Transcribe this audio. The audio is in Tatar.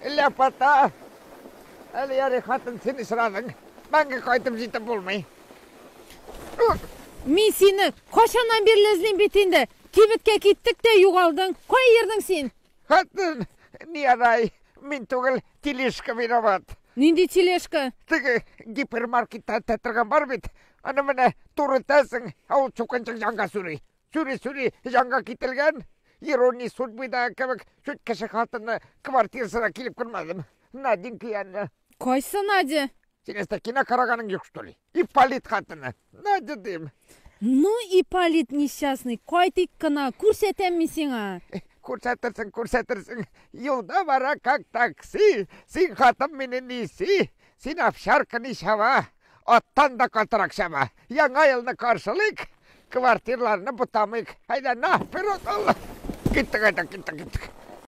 Ляпота! Әле ярый, хатын, син очрадың. Мәңге кайтып җитеп булмый. Мин сине кайчаннан бирле эзлим бит инде. Кибеткә киттек тә югалдың. Кая йөрдең син? Хатын, ни ярай, мин түгел, тележка виноват. Нинди тележка? Теге гипермаркетта үтә торган бар бит. Аны менә туры итәсең, ә ул чукынчык җанга сүри. Сүри-сүри җанга кителгән. Ирония судьбы да кебек чүт кеше хатынны квартирасына килеп күрмәдем. Наденька янына. Кайсы Надя? Син әстә кино караганың юк, что ли? Ипполит хатыны. Надя дим. Ну, Ипполит несчастный, кайтыйк кына, күрсәтәм мин сиңа. Күрсәтерсең, күрсәтерсең. Юлда бара как такси. Син хатын мине неси. Син овчарка ничава. Аттан да катырак чаба. Яңа елны каршылыйк. Квартирларны бутамыйк. Әйдә, на, вперед, алла. Киттек, әйдә, киттек, киттек.